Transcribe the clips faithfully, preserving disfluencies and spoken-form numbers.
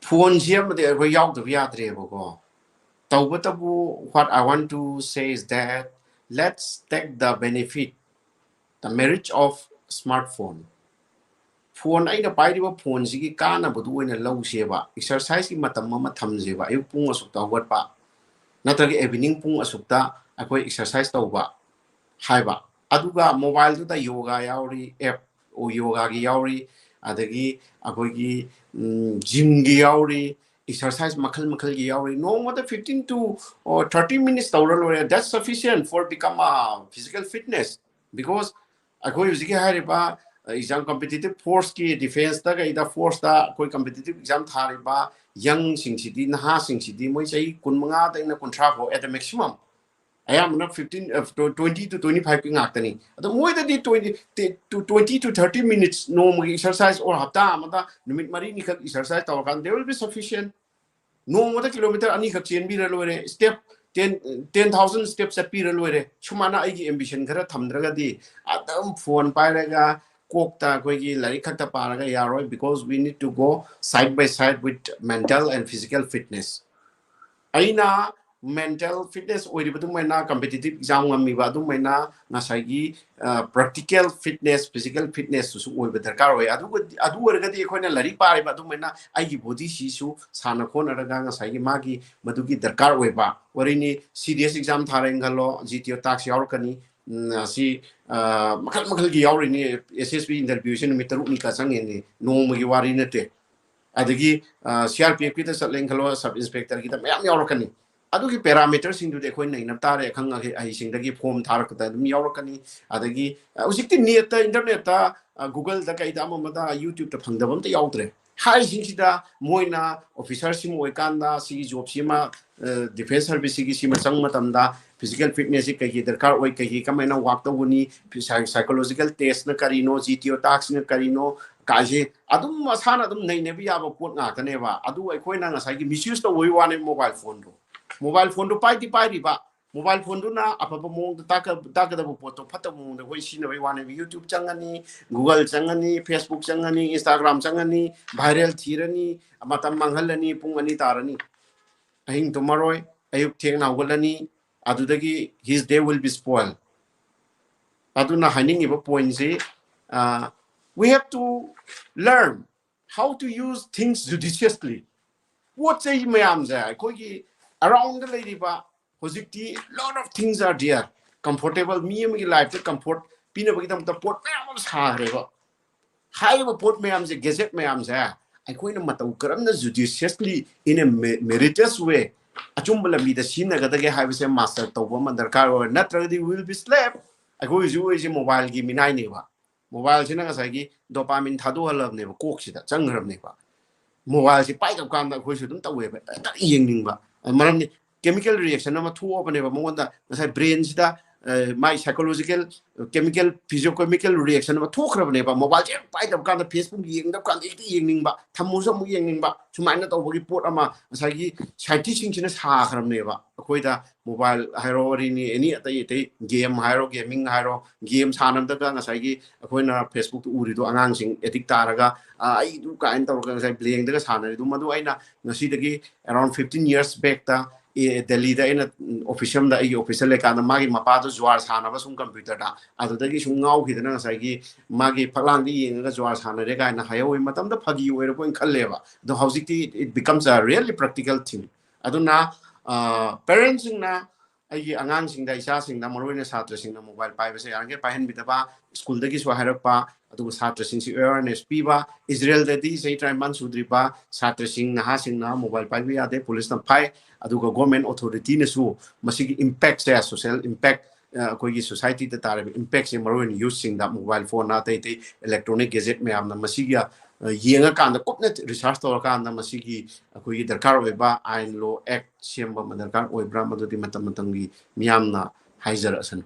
ꯐꯣꯟꯁꯤ ꯑꯃꯗꯤ ꯑꯩꯈꯣꯏ ꯌꯥꯎꯗꯕ ꯌꯥꯗ꯭ꯔꯦꯕꯀꯣ꯫ ꯇꯧꯕꯇꯕꯨ, what I want to say is that let's take the benefit, the merit of smartphone. Phone, ꯑꯩꯅ ꯄꯥꯏꯔꯤꯕ ꯐꯣꯟꯁꯤꯒꯤ ꯀꯥꯟꯅꯕꯗꯨ ꯑꯣꯏꯅ ꯂꯧꯁꯦꯕ꯫ ꯑꯦꯛꯁꯔꯁꯥꯏꯁꯀꯤ ꯃꯇꯝ ꯑꯃ ꯊꯝꯁꯦꯕ, ꯑꯌꯨꯛ ꯄꯨꯡ ꯑꯁꯨꯛꯇ ꯍꯧꯒꯠꯄ, ꯅꯠꯇ꯭ꯔꯒ ꯏꯚꯤꯅꯤꯡ ꯄꯨꯡ ꯑꯁꯨꯛꯇ ꯑꯩꯈꯣꯏ ꯑꯦꯛꯁꯔꯁꯥꯏꯁ ꯇꯧꯕ ꯍꯥꯏꯕ꯫ ꯑꯗꯨꯒ ꯃꯣꯕꯥꯏꯜꯗꯨꯗ ꯌꯣꯒꯥ ꯌꯥꯎꯔꯤ, ꯑꯦꯞ ꯌꯣꯒꯥꯒꯤ ꯌꯥꯎꯔꯤ, ꯑꯗꯒꯤ ꯑꯩꯈꯣꯏꯒꯤ ꯖꯤꯝꯒꯤ ꯌꯥꯎꯔꯤ, ꯑꯦꯛꯁꯔꯁꯥꯏꯁ ꯃꯈꯜ ꯃꯈꯜꯒꯤ ꯌꯥꯎꯔꯤ꯫ ꯅꯣꯡꯃꯗ fifteen to thirty minutes ꯇꯧꯔ ꯂꯣꯏꯔꯦ꯫ That's sufficient for become a physical fitness, because ꯑꯩꯈꯣꯏ ꯍꯧꯖꯤꯛꯀꯤ ꯍꯥꯏꯔꯤꯕ ꯑꯦꯛꯖꯥꯝ, ꯀꯝꯄꯤꯇꯤꯇꯤꯞ ꯐꯣꯔꯁꯀꯤ ꯗꯤꯐꯦꯟꯁꯇ ꯀꯩꯗ ꯐꯣꯔꯁꯇ ꯑꯩꯈꯣꯏ ꯀꯝꯄꯤꯇꯤꯇꯤꯞ ꯑꯦꯛꯖꯥꯝ ꯊꯥꯔꯤꯕ ꯌꯪꯁꯤꯡꯁꯤꯗꯤ, ꯅꯍꯥꯁꯤꯡꯁꯤꯗꯤ ꯃꯣꯏ ꯆꯍꯤ ꯀꯨꯟꯃꯉꯥꯗꯩꯅ ꯀꯨꯟꯊ꯭ꯔꯥ ꯐꯥꯎ at the maximum, ꯑꯌꯥꯝꯕꯅ fifteen, twenty to twenty five ꯀꯤ ꯉꯥꯛꯇꯅꯤ꯫ ꯑꯗꯣ ꯃꯣꯏꯗꯗꯤ twenty to twenty to thirty minutes ꯅꯣꯡꯃꯒꯤ ꯑꯦꯛꯁꯔꯁꯥꯏꯁ, ꯑꯣꯔ ꯍꯞꯇꯥ ꯑꯃꯗ ꯅꯨꯃꯤꯠ ꯃꯔꯤꯅꯤꯈꯛ ꯑꯦꯛꯁꯔꯁꯥꯏꯁ ꯇꯧꯔꯀꯥꯟꯗ they will be sufficient. ꯅꯣꯡꯃꯗ ꯀꯤꯂꯣꯃꯤꯇꯔ ꯑꯅꯤꯈꯛ ꯆꯦꯟꯕꯤꯔ ꯂꯣꯏꯔꯦ, step ten, ten thousand step ꯆꯠꯄꯤꯔ ꯂꯣꯏꯔꯦ꯫ ꯁꯨꯃꯥꯏꯅ ꯑꯩꯒꯤ ꯑꯦꯝꯕꯤꯁꯟ ꯈꯔ ꯊꯝꯗ꯭ꯔꯒꯗꯤ ꯑꯗꯨꯝ ꯐꯣꯟ ꯄꯥꯏꯔꯒ ꯀꯣꯛꯇ ꯑꯩꯈꯣꯏꯒꯤ ꯂꯥꯏꯔꯤꯛ ꯈꯛꯇ ꯄꯥꯔꯒ ꯌꯥꯔꯣꯏ, because we need to go side by side with mental and physical fitness. ꯑꯩꯅ ꯃꯦꯟꯇꯦꯜ ꯐꯤꯠꯅꯦꯁ ꯑꯣꯏꯔꯤꯕ ꯑꯗꯨꯃꯥꯏꯅ, ꯀꯝꯄꯤꯇꯤꯇꯤꯞ ꯑꯦꯛꯖꯥꯝ ꯉꯝꯃꯤꯕ ꯑꯗꯨꯃꯥꯏꯅ, ꯉꯁꯥꯏꯒꯤ ꯄ꯭ꯔꯦꯛꯇꯤꯀꯦꯜ ꯐꯤꯠꯅꯦꯁ, ꯐꯤꯖꯤꯀꯦꯜ ꯐꯤꯠꯅꯦꯁꯇꯨꯁꯨ ꯑꯣꯏꯕ ꯗꯔꯀꯥꯔ ꯑꯣꯏ꯫ ꯑꯗꯨꯒ, ꯑꯗꯨ ꯑꯣꯏꯔꯒꯗꯤ ꯑꯩꯈꯣꯏꯅ ꯂꯥꯏꯔꯤꯛ ꯄꯥꯔꯤꯕ ꯑꯗꯨꯃꯥꯏꯅ ꯑꯩꯒꯤ ꯕꯣꯗꯤꯁꯤꯁꯨ ꯁꯥꯟꯅ ꯈꯣꯠꯅꯔꯒ ꯉꯁꯥꯏꯒꯤ ꯃꯥꯒꯤ ꯃꯗꯨꯒꯤ ꯗꯔꯀꯥꯔ ꯑꯣꯏꯕ꯫ ꯋꯥꯔꯤꯅꯤ, ꯁꯤ ꯗꯤ ꯑꯦꯁ ꯑꯦꯛꯖꯥꯝ ꯊꯥꯔꯦꯅ ꯈꯜꯂꯣ, ꯖꯤ ꯇꯤ ꯑꯣ ꯇꯥꯛꯁ ꯌꯥꯎꯔꯛꯀꯅꯤ꯫ ꯎꯝ, ꯑꯁꯤ, ꯑ, ꯃꯈꯜ ꯃꯈꯜꯒꯤ ꯌꯥꯎꯔꯤꯅꯤ꯫ ꯑꯦꯁ ꯑꯦꯁ ꯕꯤ ꯏꯟꯇꯔꯚꯤꯌꯨꯁꯦ ꯅꯨꯃꯤꯠ ꯇꯔꯨꯛꯅꯤꯀ ꯆꯪꯉꯤꯅꯤ, ꯅꯣꯡꯃꯒꯤ ꯋꯥꯔꯤ ꯅꯠꯇꯦ꯫ ꯑꯗꯒꯤ, ꯑ, ꯁꯤ ꯑꯥꯔ ꯄꯤ ꯑꯦꯐꯀꯤꯗ ꯆꯠꯂꯦꯅ ꯈꯜꯂꯣ, ꯁꯕ ꯏꯟꯁꯄꯦꯛꯇꯔꯒꯤꯗ ꯃꯌꯥꯝ ꯌꯥꯎꯔꯛꯀꯅꯤ꯫ ꯑꯗꯨꯒꯤ ꯄꯦꯔꯥꯃꯤꯇꯔꯁꯤꯡꯗꯨꯗꯤ ꯑꯩꯈꯣꯏ ꯅꯩꯅꯕ ꯇꯥꯔꯦ꯫ ꯑꯈꯪ ꯑꯍꯩ-, ꯑꯍꯩꯁꯤꯡꯗꯒꯤ ꯐꯣꯝ ꯊꯥꯔꯛꯄꯗ ꯑꯗꯨꯝ ꯌꯥꯎꯔꯛꯀꯅꯤ꯫ ꯑꯗꯒꯤ, ꯑ, ꯍꯧꯖꯤꯛꯇꯤ ꯅꯦꯠꯇ, ꯏꯟꯇꯔꯅꯦꯠꯇ, ꯑ, ꯒꯨꯒꯜꯗ ꯀꯩꯗ ꯑꯃ ꯑꯃꯗ, YouTubeꯇ ꯐꯪꯗꯕ ꯑꯝꯇ ꯌꯥꯎꯗ꯭ꯔꯦ꯫ ꯍꯥꯏꯔꯤꯁꯤꯡꯁꯤꯗ ꯃꯣꯏꯅ ꯑꯣꯐꯤꯁꯥꯔꯁꯤꯡ ꯑꯣꯏꯀꯥꯟꯗ ꯁꯤꯒꯤ ꯖꯣꯕꯁꯤꯃ, ꯑ, ꯗꯤꯐꯦꯟꯁ ꯁꯥꯔꯚꯤꯁꯁꯤꯒꯤ ꯁꯤꯃ ꯆꯪꯕ ꯃꯇꯝꯗ ꯐꯤꯖꯤꯀꯦꯜ ꯐꯤꯠꯅꯦꯁꯁꯤ ꯀꯩꯒꯤ ꯗꯔꯀꯥꯔ ꯑꯣꯏ, ꯀꯩꯒꯤ ꯀꯃꯥꯏꯅ ꯋꯥꯛ ꯇꯧꯒꯅꯤ, ꯁꯥꯏ-, ꯁꯥꯏꯀꯣꯂꯣꯖꯤꯀꯦꯜ ꯇꯦꯁꯅ ꯀꯔꯤꯅꯣ, ꯖꯤ ꯇꯤ ꯑꯣ ꯇꯥꯛꯁꯅ ꯀꯔꯤꯅꯣ, ꯀꯥꯏꯁꯦ ꯑꯗꯨꯝ ꯃꯁꯥꯅ ꯑꯗꯨꯝ ꯅꯩꯅꯕ ꯌꯥꯕ ꯄꯣꯠ ꯉꯥꯛꯇꯅꯦꯕ꯫ ꯑꯗꯨ ꯑꯩꯈꯣꯏꯅ ꯉꯁꯥꯏꯒꯤ ꯃꯤꯁꯌꯨꯁ ꯇꯧꯕꯒꯤ ꯋꯥꯅꯦ ꯃꯣꯕꯥꯏꯜ ꯐꯣꯟꯗꯣ꯫ ꯃꯣꯕꯥꯏꯜ ꯐꯣꯟꯗꯣ ꯄꯥꯏꯗꯤ ꯄꯥꯏꯔꯤꯕ, Mobile phone ꯗꯨꯅ ꯑꯐꯕ ꯃꯑꯣꯡꯗ ꯇꯥꯛꯀ-, ꯇꯥꯛꯀꯗꯕ ꯄꯣꯠꯇꯣ ꯐꯠꯇꯕ ꯃꯑꯣꯡꯗ ꯑꯩꯈꯣꯏ ꯁꯤꯖꯤꯟꯅꯕꯩ ꯋꯥꯅꯦꯕ꯫ YouTube ꯆꯪꯉꯅꯤ, Google ꯆꯪꯉꯅꯤ, Facebook ꯆꯪꯉꯅꯤ, Instagram ꯆꯪꯉꯅꯤ, viral ꯊꯤꯔꯅꯤ, ꯃꯇꯝ ꯃꯥꯡꯍꯜꯂꯅꯤ, ꯄꯨꯡ ꯑꯅꯤ ꯇꯥꯔꯅꯤ, ꯑꯍꯤꯡ ꯇꯨꯝꯃꯔꯣꯏ, ꯑꯌꯨꯛ ꯊꯦꯡꯅ ꯍꯧꯒꯠꯂꯅꯤ, ꯑꯗꯨꯗꯒꯤ his day will be spoiled꯫ ꯑꯗꯨꯅ ꯍꯥꯏꯅꯤꯡꯉꯤꯕ point ꯁꯤ, ꯑ, we have to learn how to use things judiciously꯫ ꯄꯣꯠ ꯆꯩ ꯃꯌꯥꯝꯁꯦ ꯑꯩꯈꯣꯏꯒꯤ around ꯗ ꯂꯩꯔꯤꯕ ꯍꯧꯖꯤꯛꯇꯤ lot of things are there꯫ Comfortable, ꯃꯤ ꯑꯃꯒꯤ life ꯇ comfort ꯄꯤꯅꯕꯒꯤꯗꯃꯛꯇ ꯄꯣꯠ ꯃꯌꯥꯝ ꯑꯃ ꯁꯥꯈ꯭ꯔꯦꯕ꯫ ꯍꯥꯏꯔꯤꯕ ꯄꯣꯠ ꯃꯌꯥꯝꯁꯦ, gadget ꯃꯌꯥꯝꯁꯦ ꯑꯩꯈꯣꯏꯅ ꯃꯇꯧ ꯀꯔꯝꯅ judiciously, in a me-, meritorious way, ꯑꯆꯨꯝꯕ ꯂꯝꯕꯤꯗ ꯁꯤꯖꯤꯟꯅꯒꯗꯒꯦ ꯍꯥꯏꯕꯁꯦ master ꯇꯧꯕ ꯑꯃ ꯗꯔꯀꯥꯔ ꯑꯣꯏ꯫ ꯅꯠꯇ꯭ꯔꯒꯗꯤ we will be slave꯫ ꯑꯩꯈꯣꯏ ꯍꯧꯖꯤꯛ ꯑꯣꯏꯔꯤꯁꯦ mobile ꯒꯤ ꯃꯤꯅꯥꯏꯅꯦꯕ꯫ Mobile ꯁꯤꯅ ꯉꯁꯥꯏꯒꯤ dopamine ꯊꯥꯗꯣꯛꯍꯜꯂꯕꯅꯦꯕ, ꯀꯣꯛꯁꯤꯗ ꯆꯪꯈ꯭ꯔꯕꯅꯦꯕ꯫ Mobile ꯁꯤ ꯄꯥꯏꯗꯕ ꯀꯥꯟꯗ ꯑꯩꯈꯣꯏꯁꯨ ꯑꯗꯨꯝ ꯇꯧꯋꯦꯕ, ꯍꯦꯛꯇ ꯌꯦꯡꯅꯤꯡꯕ꯫ ꯃꯔꯝꯗꯤ chemical reaction ꯑꯃ ꯊꯣꯛꯑꯕꯅꯦꯕ ꯃꯉꯣꯟꯗ, ꯉꯁꯥꯏ brain ꯁꯤꯗ, ꯑ, ꯃꯥꯏ psychological, chemical, physiochemical reaction ꯑꯃ ꯊꯣꯛꯈ꯭ꯔꯕꯅꯦꯕ꯫ Mobile ꯁꯦ ꯍꯦꯛ ꯄꯥꯏꯗꯕ ꯀꯥꯟꯗ, Facebook ꯌꯦꯡꯗꯕ ꯀꯥꯟꯗ ꯍꯦꯛꯇ ꯌꯦꯡꯅꯤꯡꯕ, ꯊꯝꯃꯨꯁꯨ ꯑꯃꯨꯛ ꯌꯦꯡꯅꯤꯡꯕ, ꯁꯨꯃꯥꯏꯅ ꯇꯧꯕꯒꯤ ꯄꯣꯠ ꯑꯃ ꯉꯁꯥꯏꯒꯤ scientist ꯁꯤꯡꯁꯤꯅ ꯁꯥꯈ꯭ꯔꯕꯅꯦꯕ꯫ ꯑꯩꯈꯣꯏꯗ mobile ꯍꯥꯏꯔꯣ, ꯑꯔꯤꯅꯤ, any ꯑꯇꯩ ꯑꯇꯩ game ꯍꯥꯏꯔꯣ, gaming ꯍꯥꯏꯔꯣ, game ꯁꯥꯟꯅꯕꯗꯒ ꯉꯁꯥꯏꯒꯤ ꯑꯩꯈꯣꯏꯅ Facebook ꯇ ꯎꯔꯤꯗꯣ, ꯑꯉꯥꯡꯁꯤꯡ addict ꯇꯥꯔꯒ, "ꯑ, ꯑꯩ ꯑꯗꯨ" ꯀꯥꯏꯅ ꯇꯧꯔꯒ ꯉꯁꯥꯏ blank ꯗꯒ ꯁꯥꯟꯅꯔꯤꯗꯣ, ꯃꯗꯨ ꯑꯩꯅ ꯉꯁꯤꯗꯒꯤ around fifteen years back ꯇ, ꯑꯦ, ꯗꯦꯜꯂꯤꯗ ꯑꯩꯅ, ꯎꯝ, office ꯑꯃꯗ, ꯑꯩꯒꯤ office ꯇ ꯂꯩꯀꯥꯟꯗ ꯃꯥꯒꯤ ꯃꯄꯥꯗꯣ ꯖꯨꯋꯥꯔ ꯁꯥꯟꯅꯕ ꯁꯨꯝ computer ꯗ, ꯑꯗꯨꯗꯒꯤ ꯁꯨꯝ ꯉꯥꯎꯈꯤꯗꯅ ꯉꯁꯥꯏꯒꯤ ꯃꯥꯒꯤ ꯐꯛꯂꯥꯡꯗ ꯌꯦꯡꯉꯒ ꯖꯨꯋꯥꯔ ꯁꯥꯟꯅꯔꯦ ꯀꯥꯏꯅ ꯍꯥꯏꯍꯧꯋꯤ꯫ ꯃꯇꯝꯗ ꯐꯥꯒꯤ ꯑꯣꯏꯔꯕꯣꯏꯅ ꯈꯜꯂꯦꯕ꯫ ꯑꯗꯣ ꯍꯧꯖꯤꯛꯇꯤ it becomes a really practical thing꯫ ꯑꯗꯨꯅ, ꯑ, parents ꯁꯤꯡꯅ ꯑꯩꯒꯤ ꯑꯉꯥꯡꯁꯤꯡꯗ, ꯏꯆꯥꯁꯤꯡꯗ, ꯃꯔꯨꯑꯣꯏꯅ ꯁꯥꯇ꯭ꯔꯁꯤꯡꯅ mobile ꯄꯥꯏꯕꯁꯦ ꯌꯥꯔꯤꯈꯩ ꯄꯥꯏꯍꯟꯕꯤꯗꯕ, school ꯗꯒꯤꯁꯨ ꯍꯥꯏꯔꯛꯄ, ꯑꯗꯨꯒ ꯁꯥꯇ꯭ꯔꯁꯤꯡꯁꯤ awareness ꯄꯤꯕ꯫ ꯏꯖꯔꯦꯜꯗꯗꯤ ꯆꯍꯤ ꯇꯔꯥꯅꯤꯄꯥꯟ ꯁꯨꯗ꯭ꯔꯤꯕ ꯁꯥꯇ꯭ꯔꯁꯤꯡ, ꯅꯍꯥꯁꯤꯡꯅ mobile ꯄꯥꯏꯕ ꯌꯥꯗꯦ, police ꯅ ꯐꯥꯏ꯫ ꯑꯗꯨꯒ government authority ꯅꯁꯨ ꯃꯁꯤꯒꯤ impact ꯁꯦ, social impact, ꯑ, ꯑꯩꯈꯣꯏꯒꯤ society ꯗ ꯇꯥꯔꯤꯕ impact ꯁꯦ, ꯃꯔꯨꯑꯣꯏꯅ youth ꯁꯤꯡꯗ, mobile phone ꯅ ꯑꯇꯩ ꯑꯇꯩ electronic gadget ꯃꯌꯥꯝꯅ, ꯃꯁꯤꯒ, ꯑ, ꯌꯦꯡꯉꯀꯥꯟꯗ, ꯀꯨꯞꯅ research ꯇꯧꯔꯀꯥꯟꯗ, ꯃꯁꯤꯒꯤ ꯑꯩꯈꯣꯏꯒꯤ ꯗꯔꯀꯥꯔ ꯑꯣꯏꯕ ꯑꯥꯏꯟ, law, act ꯁꯦꯝꯕ ꯑꯃ ꯗꯔꯀꯥꯔ ꯑꯣꯏꯕ꯭ꯔꯥ, ꯃꯗꯨꯗꯤ ꯃꯇꯝ ꯃꯇꯝꯒꯤ ꯃꯤꯌꯥꯝꯅ ꯍꯥꯏꯖꯔꯛꯑꯁꯅꯨ꯫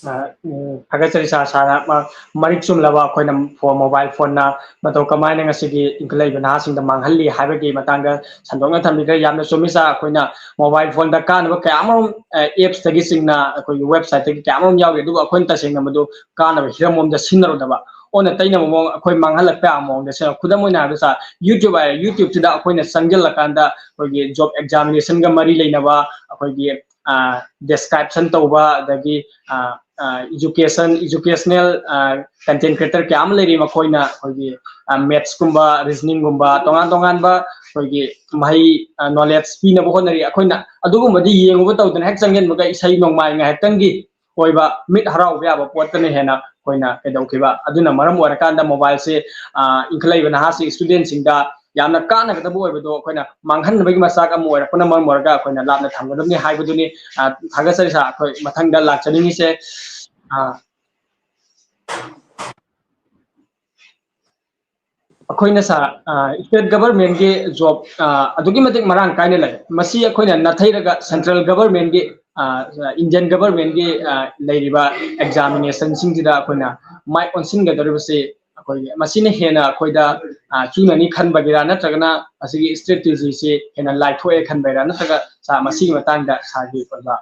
ꯑ, ꯎꯝ, ꯊꯥꯒꯠꯆꯔꯤ ꯁꯥꯔ꯫ ꯁꯥꯔꯅ ꯃ-, ꯃꯔꯤꯛ ꯆꯨꯝꯂꯕ ꯑꯩꯈꯣꯏꯅ ꯐꯣꯟ, ꯃꯣꯕꯥꯏꯜ ꯐꯣꯟꯅ ꯃꯇꯧ ꯀꯃꯥꯏꯅ ꯉꯁꯤꯒꯤ ꯏꯟꯈꯠꯂꯛꯏꯕ ꯅꯍꯥꯁꯤꯡꯗ ꯃꯥꯡꯍꯜꯂꯤ ꯍꯥꯏꯕꯒꯤ ꯃꯇꯥꯡꯗ ꯁꯟꯗꯣꯛꯅ ꯊꯝꯕꯤꯈ꯭ꯔꯦ꯫ ꯌꯥꯝꯅ ꯆꯨꯝꯃꯤ ꯁꯥꯔ, ꯑꯩꯈꯣꯏꯅ ꯃꯣꯕꯥꯏꯜ ꯐꯣꯟꯗ ꯀꯥꯟꯅꯕ ꯀꯌꯥ ꯑꯃꯔꯣꯝ, ꯑ, ꯑꯦꯞꯁꯇꯒꯤ ꯆꯤꯡꯅ ꯑꯩꯈꯣꯏꯒꯤ ꯋꯦꯕꯁꯥꯏꯠꯇꯒꯤ ꯀꯌꯥ ꯑꯃꯔꯣꯝ ꯌꯥꯎꯔꯤ, ꯑꯗꯨꯕꯨ ꯑꯩꯈꯣꯏꯅ ꯇꯁꯦꯡꯅ ꯃꯗꯨ ꯀꯥꯟꯅꯕ ꯍꯤꯔꯝ ꯑꯃꯗ ꯁꯤꯖꯤꯟꯅꯔꯨꯗꯕ, ꯑꯣꯟꯅ ꯇꯩꯅꯕ ꯃꯑꯣꯡ, ꯑꯩꯈꯣꯏ ꯃꯥꯡꯍꯜꯂꯛꯄ ꯌꯥꯕ ꯃꯑꯣꯡꯗ ꯁꯤꯖꯤꯟꯅ-, ꯈꯨꯗꯝ ꯑꯣꯏꯅ ꯍꯥꯏꯔꯕꯗ ꯁꯥꯔ, YouTube ꯍꯥꯏꯔꯦ, YouTubeꯁꯤꯗ ꯑꯩꯈꯣꯏꯅ ꯆꯪꯁꯤꯜꯂꯀꯥꯟꯗ ꯑꯩꯈꯣꯏꯒꯤ job examinationꯒ ꯃꯔꯤ ꯂꯩꯅꯕ ꯑꯩꯈꯣꯏꯒꯤ, ꯑ, description ꯇꯧꯕ, ꯑꯗꯒꯤ, ꯑ, ꯑ, education, educational, ꯑ, content creator ꯀꯌꯥ ꯑꯃ ꯂꯩꯔꯤ, ꯃꯈꯣꯏꯅ ꯑꯩꯈꯣꯏꯒꯤ, ꯑ, mathsꯀꯨꯝꯕ, reasoningꯒꯨꯝꯕ, ꯇꯣꯉꯥꯟ ꯇꯣꯉꯥꯟꯕ ꯑꯩꯈꯣꯏꯒꯤ ꯃꯍꯩ, ꯑ, knowledge ꯄꯤꯅꯕ ꯍꯣꯠꯅꯔꯤ꯫ ꯑꯩꯈꯣꯏꯅ ꯑꯗꯨꯒꯨꯝꯕꯗꯤ ꯌꯦꯡꯉꯨꯕ ꯇꯧꯗꯅ ꯍꯦꯛ ꯆꯪꯁꯤꯟꯕꯒ ꯏꯁꯩ ꯅꯣꯡꯃꯥꯏ ꯉꯥꯏꯍꯥꯛꯇꯪꯒꯤ ꯑꯣꯏꯕ ꯃꯤꯠ ꯍꯔꯥꯎꯕ ꯌꯥꯕ ꯄꯣꯠꯇꯅ ꯍꯦꯟꯅ ꯑꯩꯈꯣꯏꯅ ꯀꯩꯗꯧꯈꯤꯕ꯫ ꯑꯗꯨꯅ ꯃꯔꯝ ꯑꯣꯏꯔꯀꯥꯟꯗ ꯃꯣꯕꯥꯏꯜꯁꯦ, ꯑ, ꯏꯟꯈꯠꯂꯛꯏꯕ ꯅꯍꯥꯁꯤꯡ, studentꯁꯤꯡꯗ ꯌꯥꯝꯅ ꯀꯥꯟꯅꯒꯗꯕ ꯑꯣꯏꯕꯗꯣ ꯑꯩꯈꯣꯏꯅ ꯃꯥꯡꯍꯟꯕꯒꯤ ꯃꯆꯥꯛ ꯑꯃ ꯑꯣꯏꯔꯛꯄꯅ ꯃꯔꯝ ꯑꯣꯏꯔꯒ ꯑꯩꯈꯣꯏꯅ ꯂꯥꯞꯅ ꯊꯝꯒꯗꯕꯅꯤ ꯍꯥꯏꯕꯗꯨꯅꯤ꯫ ꯑ, ꯊꯥꯒꯠꯆꯔꯤ ꯁꯥꯔ꯫ ꯑꯩꯈꯣꯏ ꯃꯊꯪꯗ ꯂꯥꯛꯆꯅꯤꯡꯉꯤꯁꯦ, ꯑ, ꯑꯩꯈꯣꯏꯅ ꯁꯥꯔ, ꯑ, state governmentꯀꯤ job, ꯑ, ꯑꯗꯨꯛꯀꯤ ꯃꯇꯤꯛ ꯃꯔꯥꯡ ꯀꯥꯏꯅ ꯂꯩ꯫ ꯃꯁꯤ ꯑꯩꯈꯣꯏꯅ ꯅꯥꯊꯩꯔꯒ central governmentꯀꯤ, ꯑ, Indian governmentꯀꯤ, ꯑ, ꯂꯩꯔꯤꯕ examinationꯁꯤꯡꯁꯤꯗ ꯑꯩꯈꯣꯏꯅ ꯃꯥꯏ ꯑꯣꯟꯁꯤꯟꯒꯗꯧꯔꯤꯕꯁꯤ ꯑꯩꯈꯣꯏꯒꯤ ꯃꯁꯤꯅ ꯍꯦꯟꯅ ꯑꯩꯈꯣꯏꯗ, ꯑ, ꯆꯨꯅꯅꯤ ꯈꯟꯕꯒꯤꯔꯥ, ꯅꯠꯇ꯭ꯔꯒꯅ ꯃꯁꯤꯒꯤ strategyꯁꯤ ꯍꯦꯟꯅ ꯂꯥꯏꯊꯣꯛꯑꯦ ꯈꯟꯕꯒꯤꯔꯥ, ꯅꯠꯇ꯭ꯔꯒ ꯁꯥꯔ ꯃꯁꯤꯒꯤ ꯃꯇꯥꯡꯗ ꯁꯥꯔꯒꯤ ꯑꯣꯏꯕ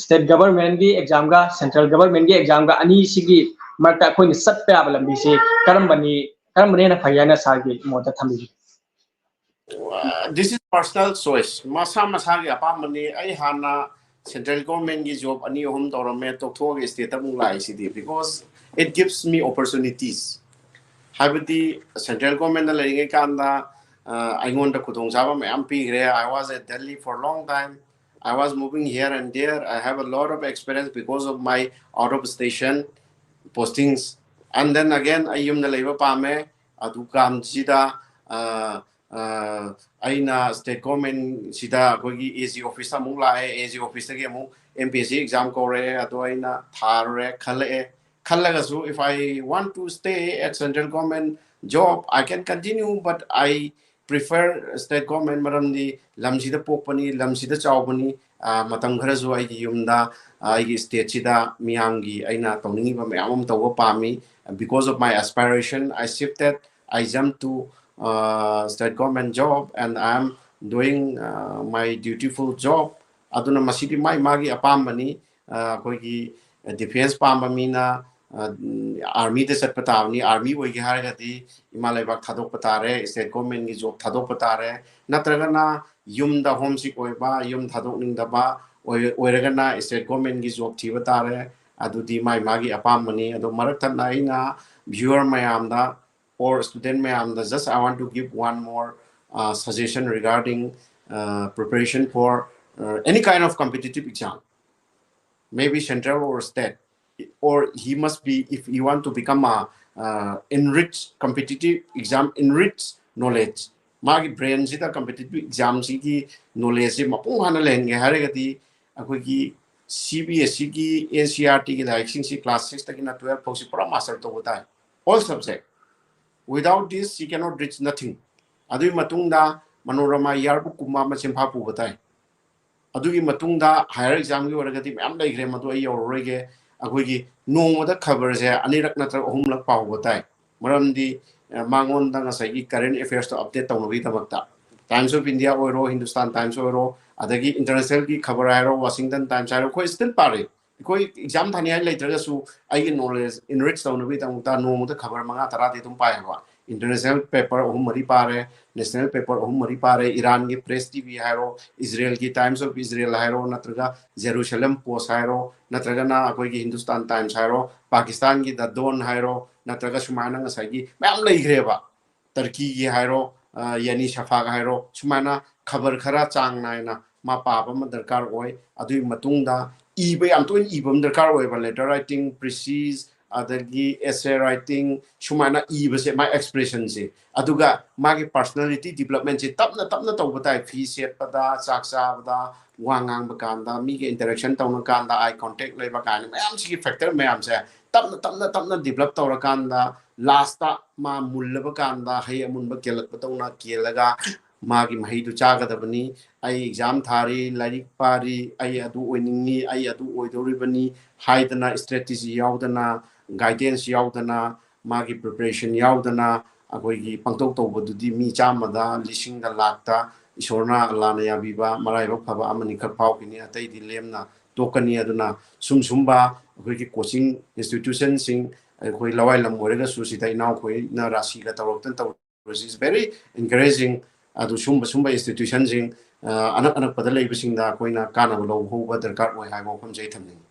state governmentꯀꯤ examꯒ central governmentꯀꯤ examꯒ ꯑꯅꯤꯁꯤꯒꯤ ꯃꯔꯛꯇ ꯑꯩꯈꯣꯏꯅ ꯆꯠꯄ ꯌꯥꯕ ꯂꯝꯕꯤꯁꯤ ꯀꯔꯝꯕꯅꯤ, ꯀꯔꯝꯕꯅ ꯍꯦꯟꯅ ꯐꯩ ꯍꯥꯏꯅ ꯁꯥꯔꯒꯤ ꯃꯣꯠꯇ ꯊꯝꯕꯤꯒꯦ? Uh, this is personal choice. ꯃꯁꯥ ꯃꯁꯥꯒꯤ ꯑꯄꯥꯝꯕꯅꯤ꯫ ꯑꯩ ꯍꯥꯟꯅ central governmentꯀꯤ job ꯑꯅꯤ ꯑꯍꯨꯝ ꯇꯧꯔꯝꯃꯦ, ꯇꯣꯛꯊꯣꯛꯑꯒ stateꯇ ꯑꯃꯨꯛ ꯂꯥꯛꯏꯁꯤꯗꯤ, because it gives me opportunities. ꯍꯥꯏꯕꯗꯤ central governmentꯇ ꯂꯩꯔꯤꯉꯩ ꯀꯥꯟꯗ, ꯑ, ꯑꯩꯉꯣꯟꯗ ꯈꯨꯗꯣꯡꯆꯥꯕ ꯃꯌꯥꯝ ꯄꯤꯈ꯭ꯔꯦ. I was at Delhi for a long time. I was moving here and there. I have a lot of experience because of my out of station postings. And then again, ꯑꯩ ꯌꯨꯝꯗ ꯂꯩꯕ ꯄꯥꯝꯃꯦ꯫ ꯑꯗꯨ ꯀꯥꯟꯁꯤꯗ, ꯑ, ꯑ, ꯑꯩꯅ state governmentꯁꯤꯗ ꯑꯩꯈꯣꯏꯒꯤ AG officeꯇ ꯑꯃꯨꯛ ꯂꯥꯛꯑꯦ꯫ AG officeꯇꯒꯤ ꯑꯃꯨꯛ MPSC exam ꯀꯧꯔꯛꯑꯦ꯫ ꯑꯗꯣ ꯑꯩꯅ ꯊꯥꯔꯨꯔꯦ, ꯈꯜꯂꯛꯑꯦ꯫ ꯈꯜꯂꯒꯁꯨ, if I want to stay at central government job, I can continue, but I prefer state government, ꯃꯔꯝꯗꯤ ꯂꯝꯁꯤꯗ ꯄꯣꯛꯄꯅꯤ, ꯂꯝꯁꯤꯗ ꯆꯥꯎꯕꯅꯤ, ꯑ, ꯃꯇꯝ ꯈꯔꯁꯨ ꯑꯩꯒꯤ ꯌꯨꯝꯗ, ꯑ, ꯑꯩꯒꯤ stateꯁꯤꯗ ꯃꯤꯌꯥꯝꯒꯤ ꯑꯩꯅ ꯇꯧꯅꯤꯡꯉꯤꯕ ꯃꯌꯥꯝ ꯑꯃ ꯇꯧꯕ ꯄꯥꯝꯃꯤ. Because of my aspiration, I shifted, I jumped to, uh, state government job, and I am doing, uh, my dutiful job. ꯑꯗꯨꯅ ꯃꯁꯤꯗꯤ ꯃꯥꯏ ꯃꯥꯒꯤ ꯑꯄꯥꯝꯕꯅꯤ. ꯑ, ꯑꯩꯈꯣꯏꯒꯤ defence ꯄꯥꯝꯕ ꯃꯤꯅ, ꯑ, armyꯗ ꯆꯠꯄ ꯇꯥꯕꯅꯤ. Army ꯑꯣꯏꯒꯦ ꯍꯥꯏꯔꯒꯗꯤ ꯏꯃꯥ ꯂꯩꯕꯥꯛ ꯊꯥꯗꯣꯛꯄ ꯇꯥꯔꯦ, state governmentꯀꯤ job ꯊꯥꯗꯣꯛꯄ ꯇꯥꯔꯦ. ꯅꯠꯇ꯭ꯔꯒꯅ ꯌꯨꯝꯗ homesick ꯑꯣꯏꯕ, ꯌꯨꯝ ꯊꯥꯗꯣꯛꯅꯤꯡꯗꯕ ꯑꯣꯏ-, ꯑꯣꯏꯔꯒꯅ state governmentꯀꯤ job ꯊꯤꯕ ꯇꯥꯔꯦ. ꯑꯗꯨꯗꯤ ꯃꯥꯏ ꯃꯥꯒꯤ ꯑꯄꯥꯝꯕꯅꯤ. ꯑꯗꯣ ꯃꯔꯛ ꯊꯠꯅ ꯑꯩꯅ viewer ꯃꯌꯥꯝꯗ or student ꯃꯌꯥꯝꯗ just I want to give one more, uh, suggestion regarding, uh, preparation for, uh, any kind of competitive exam, maybe central or state, or he must be, if he want to become a, uh, enrich competitive exam, enrich knowledge, ꯃꯥꯒꯤ brainꯁꯤꯗ competitive examꯁꯤꯒꯤ knowledgeꯁꯤ ꯃꯄꯨꯡ ꯐꯥꯅ ꯂꯩꯍꯟꯒꯦ ꯍꯥꯏꯔꯒꯗꯤ ꯑꯩꯈꯣꯏꯒꯤ CBSEꯒꯤ, NCERTꯒꯤ ꯂꯥꯏꯔꯤꯛꯁꯤꯡꯁꯤ class sixꯇꯒꯤꯅ twelve ꯐꯥꯎꯁꯤ ꯄꯨꯔꯥ master ꯇꯧꯕ ꯇꯥꯏ, all subject. Without this, he cannot reach nothing. ꯑꯗꯨꯒꯤ ꯃꯇꯨꯡꯗ Manorama Yearbookꯀꯨꯝꯕ ꯑꯃ ꯆꯤꯟꯐꯥ ꯄꯨꯕ ꯇꯥꯏ. ꯑꯗꯨꯒꯤ ꯃꯇꯨꯡꯗ higher examꯒꯤ ꯑꯣꯏꯔꯒꯗꯤ ꯃꯌꯥꯝ ꯂꯩꯈ꯭ꯔꯦ, ꯃꯗꯨ ꯑꯩ ꯌꯧꯔꯔꯣꯏꯒꯦ. ꯑꯩꯈꯣꯏꯒꯤ ꯅꯣꯡꯃꯗ ꯈꯕꯔꯁꯦ ꯑꯅꯤꯔꯛ ꯅꯠꯇ꯭ꯔꯒ ꯑꯍꯨꯝꯂꯛ ꯄꯥꯎꯕ ꯇꯥꯏ. ꯃꯔꯝꯗꯤ, ꯑ, ꯃꯉꯣꯟꯗ ꯉꯁꯥꯏꯒꯤ current affairsꯇꯣ update ꯇꯧꯅꯕꯒꯤꯗꯃꯛꯇ Times of India ꯑꯣꯏꯔꯣ, Hindustan Times ꯑꯣꯏꯔꯣ, ꯑꯗꯒꯤ internationalꯒꯤ ꯈꯕꯔ ꯍꯥꯏꯔꯣ, Washington Times ꯍꯥꯏꯔꯣ, ꯑꯩꯈꯣꯏ still ꯄꯥꯔꯤ. ꯑꯩꯈꯣꯏ exam ꯊꯥꯅꯤꯡꯉꯥꯏ ꯂꯩꯇ꯭ꯔꯒꯁꯨ ꯑꯩꯒꯤ knowledge enrich ꯇꯧꯅꯕꯒꯤꯗꯃꯛꯇ ꯅꯣꯡꯃꯗ ꯈꯕꯔ ꯃꯉꯥ ꯇꯔꯥꯗꯤ ꯑꯗꯨꯝ ꯄꯥꯏꯌꯦꯕ. International paper ꯑꯍꯨꯝ ꯃꯔꯤ ꯄꯥꯔꯦ, national paper ꯑꯍꯨꯝ ꯃꯔꯤ ꯄꯥꯔꯦ, ꯏꯔꯥꯟꯒꯤ Press TV ꯍꯥꯏꯔꯣ, ꯏꯖꯔꯦꯜꯒꯤ Times of Israel ꯍꯥꯏꯔꯣ, ꯅꯠꯇ꯭ꯔꯒ Jerusalem Post ꯍꯥꯏꯔꯣ, ꯅꯠꯇ꯭ꯔꯒꯅ ꯑꯩꯈꯣꯏꯒꯤ Hindustan Times ꯍꯥꯏꯔꯣ, ꯄꯥꯀꯤꯁꯇꯥꯟꯒꯤ The Dawn ꯍꯥꯏꯔꯣ, ꯅꯠꯇ꯭ꯔꯒ ꯁꯨꯃꯥꯏꯅ ꯉꯁꯥꯏꯒꯤ ꯃꯌꯥꯝ ꯂꯩꯈ꯭ꯔꯦꯕ. ꯇꯔꯀꯤꯒꯤ ꯍꯥꯏꯔꯣ, ꯑ, ꯌꯦꯅꯤ ꯁꯐꯥꯛ ꯍꯥꯏꯔꯣ, ꯁꯨꯃꯥꯏꯅ ꯈꯕꯔ ꯈꯔ ꯆꯥꯡ ꯅꯥꯏꯅ ꯃꯥ ꯄꯥꯕ ꯑꯃ ꯗꯔꯀꯥꯔ ꯑꯣꯏ. ꯑꯗꯨꯒꯤ ꯃꯇꯨꯡꯗ ꯏꯕ ꯌꯥꯝ ꯇꯣꯏꯅ ꯏꯕ ꯑꯃ ꯗꯔꯀꯥꯔ ꯑꯣꯏꯕ, letter writing, precis, ꯑꯗꯒꯤ essay writing, ꯁꯨꯃꯥꯏꯅ ꯏꯕꯁꯦ, ꯃꯥꯏ expressionꯁꯦ, ꯑꯗꯨꯒ ꯃꯥꯒꯤ personality developmentꯁꯦ ꯇꯞꯅ ꯇꯞꯅ ꯇꯧꯕ ꯇꯥꯏ. ꯐꯤ ꯁꯦꯠꯄꯗ, ꯆꯥꯛ ꯆꯥꯕꯗ, ꯋꯥ ꯉꯥꯡꯕ ꯀꯥꯟꯗ, ꯃꯤꯒ interaction ꯇꯧꯅ ꯀꯥꯟꯗ, eye contact ꯂꯩꯕ ꯀꯥꯏꯅ ꯃꯌꯥꯝꯁꯤꯒꯤ factor ꯃꯌꯥꯝꯁꯦ ꯇꯞꯅ ꯇꯞꯅ ꯇꯞꯅ develop ꯇꯧꯔꯀꯥꯟꯗ, lastꯇ ꯃꯥ ꯃꯨꯜꯂꯕ ꯀꯥꯟꯗ ꯍꯩ ꯑꯃꯨꯟꯕ ꯀꯦꯜꯂꯛꯄꯗꯧꯅ ꯀꯦꯜꯂꯒ ꯃꯥꯒꯤ ꯃꯍꯩꯗꯨ ꯆꯥꯒꯗꯕꯅꯤ꯫ ꯑꯩ ꯑꯦꯛꯖꯥꯝ ꯊꯥꯔꯤ, ꯂꯥꯏꯔꯤꯛ ꯄꯥꯔꯤ, ꯑꯩ ꯑꯗꯨ ꯑꯣꯏꯅꯤꯡꯉꯤ, ꯑꯩ ꯑꯗꯨ ꯑꯣꯏꯗꯧꯔꯤꯕꯅꯤ ꯍꯥꯏꯗꯅ, ꯏꯁꯇ꯭ꯔꯦꯇꯦꯖꯤ ꯌꯥꯎꯗꯅ, ꯒꯥꯏꯗꯦꯟꯁ ꯌꯥꯎꯗꯅ, ꯃꯥꯒꯤ ꯄ꯭ꯔꯤꯄꯦꯔꯦꯁꯟ ꯌꯥꯎꯗꯅ ꯑꯩꯈꯣꯏꯒꯤ ꯄꯪꯇꯧ ꯇꯧꯕꯗꯨꯗꯤ ꯃꯤ ꯆꯥꯝꯃꯗ, ꯂꯤꯁꯤꯡꯗ, ꯂꯥꯛꯇ ꯏꯁꯣꯔꯅ, ꯑꯜꯂꯥꯅ ꯌꯥꯕꯤꯕ ꯃꯔꯥꯏꯕꯛ ꯐꯕ ꯑꯃꯅꯤꯈꯛ ꯐꯥꯎꯈꯤꯅꯤ, ꯑꯇꯩꯗꯤ ꯂꯦꯝꯅ ꯇꯣꯛꯀꯅꯤ꯫ ꯑꯗꯨꯅ ꯁꯨꯝ ꯁꯨꯝꯕ ꯑꯩꯈꯣꯏꯒꯤ ꯀꯣꯆꯤꯡ ꯏꯟꯁꯇꯤꯇ꯭ꯌꯨꯁꯟꯁꯤꯡ, ꯑꯩꯈꯣꯏ ꯂꯋꯥꯏ ꯂꯝ ꯑꯣꯏꯔꯒꯁꯨ, ꯁꯤꯗ ꯏꯅꯥꯎꯈꯣꯏꯅ ꯔꯥꯁꯤꯒ ꯇꯧꯔꯛꯇꯅ ꯇꯧꯔꯤꯁꯤ is very encouraging꯫ ꯑꯗꯨ ꯁꯨꯝꯕ ꯁꯨꯝꯕ ꯏꯟꯁꯇꯤꯇ꯭ꯌꯨꯁꯟꯁꯤꯡ ꯑꯅꯛ ꯑꯅꯛꯄꯗ ꯂꯩꯕꯁꯤꯡꯗ ꯑꯩꯈꯣꯏꯅ ꯀꯥꯟꯅꯕ ꯂꯧꯍꯧꯕ ꯗꯔꯀꯥꯔ ꯑꯣꯏ ꯍꯥꯏꯕ ꯋꯥꯐꯝꯁꯦ ꯑꯩ ꯊꯝꯅꯤꯡꯉꯤ꯫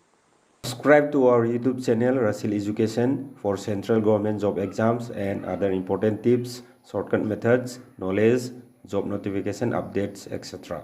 Subscribe to our YouTube channel Rasil Education for central government job exams and other important tips, shortcut methods, knowledge, job notification updates, et cetera.